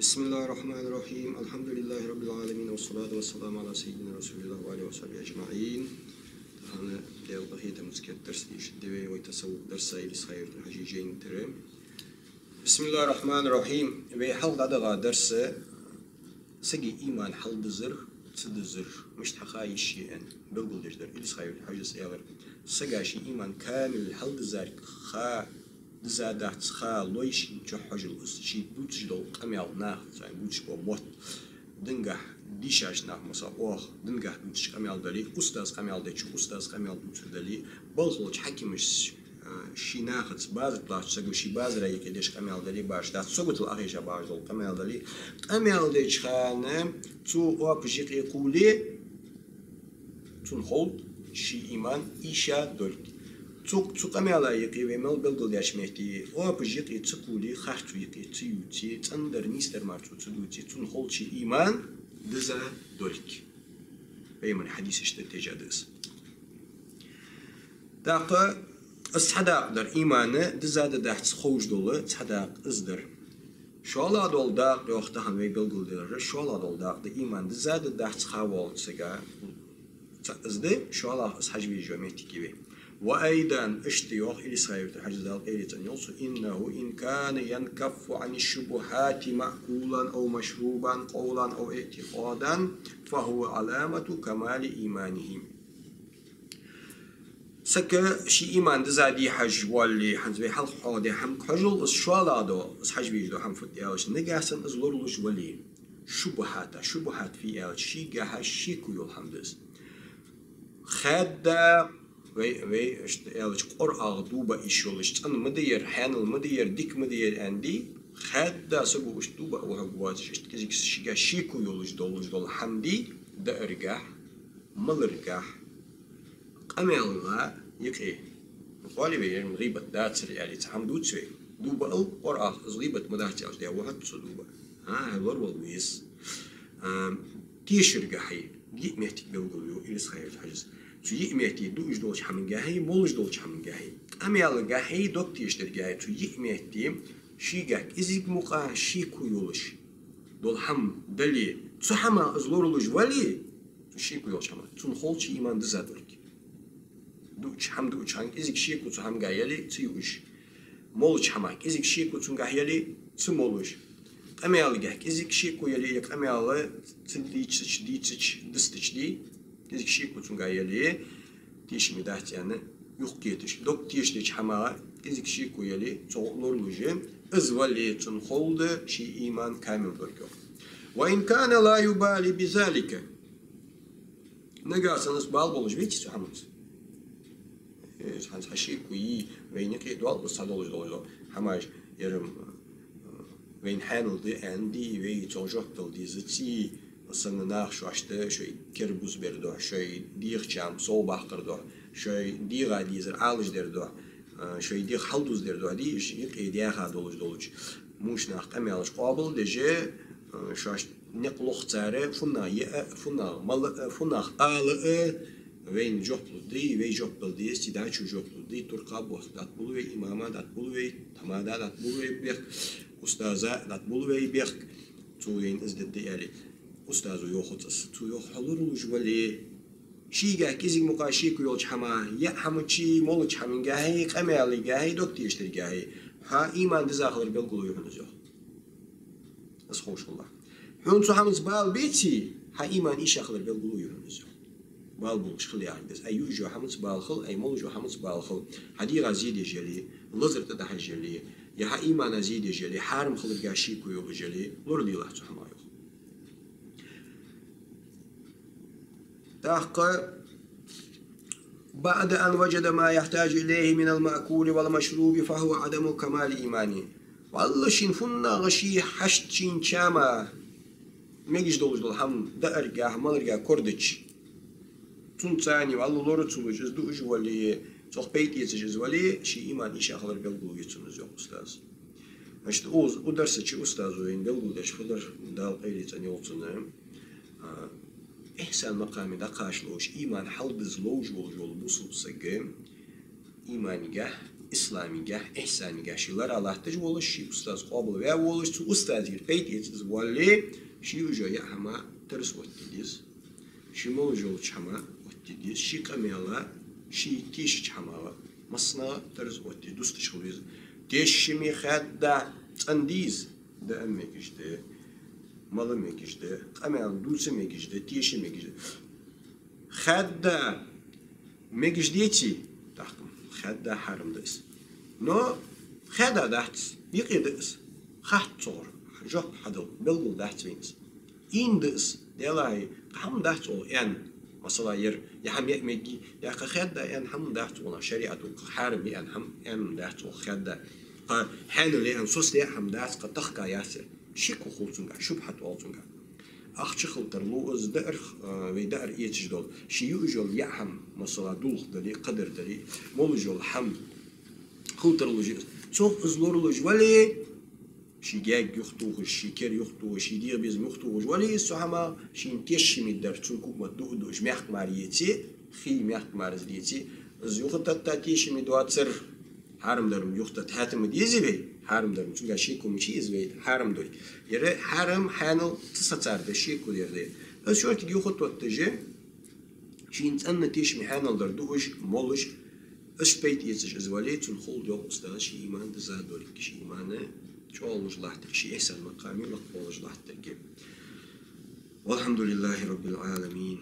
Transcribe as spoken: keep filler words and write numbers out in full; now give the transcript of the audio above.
بسم الله الرحمن الرحيم. الحمد لله رب العالمين، والصلاة والسلام على سيدنا رسول الله وعلى آله وصحبه أجمعين. Тахан Даьла къахетамца керда дарс дийша да вай, вай тасаввуф дарс, Илисха-Юртара Хьажий жайна тӀара. بسم الله الرحمن الرحيم. Вай хьалха дӀадахача дарса сага иман хьалдизар, ца дизар, мишта хьаха йиш я аьнна, белгалдеш дар. Илисха-Юртара Хьажас аьлар: сага ший иман камил хьалдизар ха диза дац, ха лой шийна чу хьожал из, ше дувцаш дола къамаьл, нахаца дувцаш бола мотт, динагахьа дийшача наха, масала, оаха динагахьа дувцаш къамаьл дале, устаза къамаьл дечо устаза къамаьл дувцар дале, балха волча хьакимаша, а, ший нахаца, базар тӀа латтача сагага ший базара юкъе деш къамаьл дале, башха дац, саготал Ӏохайша бахаш дола къамаьл дале, къамаьл деча хана цо оапаш юкъе кхувле, цунна ховлда ший иман ийша долга. Цу, цу къамаьла юкъе, вай мел белгалдаьча метте, оапаш юкъе ца кхувле, харцо юкъе ца ювце, цӀендар, нийсдар мара цо ца дувце, цунна ховлда ший иман диза долга. Пайхамара хьадисашта тӀа тежа да из. ТӀаккха из цхьа дакъа дар, иман диза да дац ховш дола цхьа дакъа из дар. ШоллагӀа дола дакъа, йоах, тахан вай белгалдер, шоллагӀа дола дакъа да иман диза да дац ха волча сага. Ца-, из да шоллагӀа, из хьажа везаш йола моттиг я вай. وأيضا, иштта йоах Илисха-Юртара Хьажас, Дала къайле цӀенйойла цун: إنه إن كان ينكف عن الشبهات مأكولا أو مشروبا قولا أو اعتقادا فهو علامة كمال إيمانه. Сага ший иман диза дий хьажа воалле, хӀанз вай хьалха хьоахадаь хӀамага хьожал, из шоллагӀа дола, из хьажа везаш дола хӀама фуд аьлча, нагахьа санна из лоралуш вале, шубухьата, шубухьат фу я аьлча, шийгахьа шеко йола хӀама да из. Хаьдда, вай, вай иштта аьлча, къорагӀа дув баа йиш йолаш, цӀена ма дий ер, хьаьнала ма дий ер, дика ма дий ер аьнна дий, хаьдда саго иштта дув баа вахаргвоацаш, иштта кӀезига шийгахьа шеко йолаш долаш дола хӀама дий, дааргахьа, маларгахьа, къамаьла юкъе. Хоалий вай, ер гӀийбат дацар аьле, цхьа хӀама дувц вай. Дув баал къорагӀа, из гӀийбат ма дац аьлча, даь вахат цо дув баа. ХӀа, хӀа, лоравала веза. А, тешаргахьеи, йиъ моттиг белгалйойла Илисха-Юртара Хьажас. Цу йиъ метте дуаш долча хӀамангахьеи, молаш долча хӀамангахьеи, къамаьлагахьеи, дог тешадаргахьеи, цу йиъ метте шийгахьа кӀезига мукъагӀа шеко йолаш дола хӀама дале, цу хӀамах из лоралуш вале, цу шеко йолча хӀамах, цунна ховлда ший иман диза долга. Дуача, хӀама дуача хана кӀезига шеко цу хӀамагахьа яле, ца юаш. Молача хӀамах кӀезига шеко цунгахьа яле, ца молаш. Къамаьлагахьа кӀезига шеко яле, е къамаьл ца дийцача, дийцача, дистача дий, кӀезига шеко цунгахьа яле, тешаме дац аьнна юхакхеташ. Дог тешадеча хӀамах кӀезига шеко яле, цох лоралуш, из вале, цунна ховлда ший иман камил долга. وإن كان لا يبالي بذلك. Нагахьа санна из бала болаш веце цу хӀаманца. Э, хӀанз хьа шеко йий, вайна юкъе доал, цхьа долаш дола хӀамаш, ер, м, вайна хьаьнала да аьнна дий, вай цох жоп дала дезаций, санна наха шоашта шоай керда буза бер духьа, шоай дегӀа чам сов баккхар духьа, шоай дегӀа дезар Ӏалашдер духьа, а, шоай дегӀ хьалдузадер духьа дий, уж юкъе даьха долаш долча муш наха къамаьлаш къоабалдеш, а, шоашта никъ лох цар, фуннагӀа яа, фуннагӀа мала, фуннагӀа ала а, вайна жоп лургдий, вай жоп дала дезаций, дӀачо жоп лургдий, туркха бохк дӀатӀабул вай, имама дӀатӀабул вай, тамада дӀатӀабул вай бехк, устаза дӀатӀабул вай бехк, цо вайна из дергда аьле. Устазо йоах цӀас, цо йоах, хьо лоралуш вале, шийгахьа кӀезига мукъагӀа шеко йолча хӀамах, яа хӀамачеи, молача хӀамангахьеи, къамаьлагахьеи, дог тешадаргахьеи, хьа иман диза хилар белгало я хьона из, йоах. Из ховш хилалахь. Хьона цу хӀаманца бала беце, хьа иман ийша хилар белгало я хьона из, йоах. Бала болаш хила яхилга да из. Ай юаш йола хӀаманца бала хила, ай молаш йола хӀаманца бала хила. Хьа дегӀа зе деш яле, лазар тӀадахьаш яле, е хьа имана зе деш яле, хьарам хиларга шеко йолаш яле, лоралелахь цу хӀамах, йоах. ТӀаккха: بعد أن وجد ما يحتاج إليه من المأكول والمشروب فهو عدم كمال إيمان. Валлахӏи, шийна фуннагӀа ший хьашт, шийна чама мегаш долаш дола хӀама дааргахьа, маларгахьа кордача, цунца цхьана валлахӏи лора ца луш, из дуаш вале, цох пайда эцаш из вале, ший иман ийша хилар белгало я цунна из, йоах устаза. Значит, у, у дарса чу устазо вайна белгалдеш фу дар, Дала къайле цӀенйойла цун, а, ихьсан макъаме дӀакхача ловш, иман хьалдиза ловш волаш вола бусалба саг иманагахьа исламагахьа, ихьсанагахьа ший лара латташ волаш, ший устаз къоабалваь волаш, цу устазагара пайда эца из вале, ший юаш йола яа хӀама тарс оттаде деза. Ший молаш йолча хӀама оттаде деза, ший къамаьла, ший тешача хӀамала массанахьа тарс оттаде, дусташ хила веза. Тешаме хадда цӀена деза, даа мегаш да, мала мегаш да, къамаьл дувца мегаш да, теша мегаш да. Хадда мегаш деций, тӀаккха хадда хьарам да из. Но хаьдда дац, юкъе да из, хатта цунгара жоп хьадала белгала дац вайна из. Ийна да из, делахьа, кхы хӀама дац оаха аьнна. Масала, ер, ер хӀама яа мегий, е кхы хадда аьнна хӀама дац оаха, шариӀато кхы хьарам я аьнна хӀама аьнна дац оаха хадда. Кхы хьанал я аьнна соцаяь хӀама дац, кхы тахка яц ер. Шек хул цунгахьа, шубхьат оал цунгахьа. Ахча хила тарлу из даар, а, вай даар эцаш дола. Ший юаш йола яа хӀама, масала, дулх дале, кхыдар дале, молаш йола хӀама хила тарлуш я из. Цох из лоралуш вале, ший гаьг юхатохаш, ший кер юхатохаш, ший дегӀа безам юхатохаш вале из цу хӀамах, шийна тешаме дар, цун кукмат дуадуаш, мехка мара еце, хий мехка мара из деце, из юхататта тешаме доацар, хьарам дар-м юхататта хьатам дезий вай, хьарам дар-м, цунгахьа шеко мичай из вай хьарам дой. Ер хьарам, хьанал ца сацар да, шеко дар да. Из шортига юхатотташ, шийна цӀена тешаме хьанал дар дуаш, молаш, из пайда эцаш из вале, цунна хул йоах устаза ший иман диза долга, ший иман чӀоагӀлуш латтарга, ший ихьсан макъам лакхболаш латтарга. والحمد لله رب العالمين.